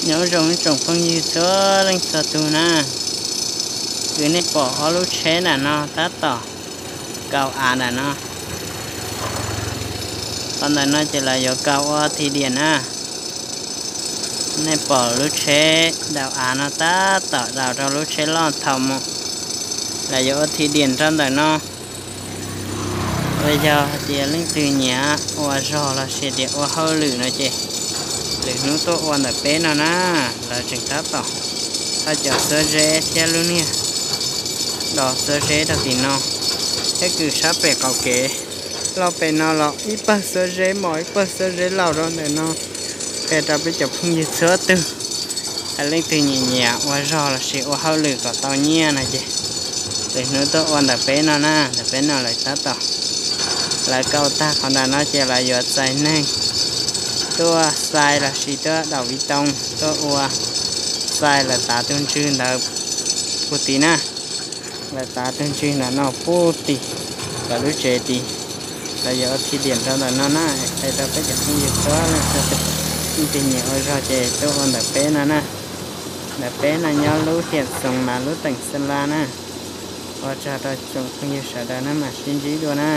Nyob zoo ib tsoom phooj ywg txhua leej txhua tus na, kuv nej pom ob lub tsheb ntawm no tab tom kaus av ntawm no. Qhov ntawm no ces lawv yuav kaus ua thi diam na. Nej pom lub tsheb daus av no tab tom daus rau lub tsheb loj thaum mus, lawv yuav ua thi diam rau ntawm no. Uas yog hais tias leej twg nyiam ua zog los sis tias ua hauj lwm no ces lwm hnub tuaj ua ntawm peb no na. Lawv tseem tab tom thauj cov xuab zeb thiab lub niag dos xuab zeb rau tim no, thiab kws sab pem qaum kev los pem no los ib pawg xuab zeb mos ib pawg xuab zeb laus rau ntawm no. Qhia rau peb cov phooj ywg txhua tug, hais leej twg nyiam nyiam ua zog los sis ua hauj lwm kom tau nyiaj no ces lwm hnub tuaj ua ntawm peb no na. Ntawm peb no lawv tab tom, lawv kaus tag qhov ntawm no ces lawv yuav txais neeg tuaj xais los sis tuaj daus viv tooj tuaj ua, xais lawv tav tus ntswg ntawd puag tim na. Lawv tav tus ntswg ntawm no puag tim lawv lub tsev tid. Lawv yuav ua thi diam rau ntawm no na. Qhia rau peb cov phooj ywg txhua leej txhua tus, leej twg nyiam ua zog ces tuaj ua ntawm peb no na. Ntawm peb no nyob lub Hiam Xoov mas lub teem Xeeb Las na. Ua tsaug rau tsoom phooj ywg sawv daws na, mam sib ntsib dua na.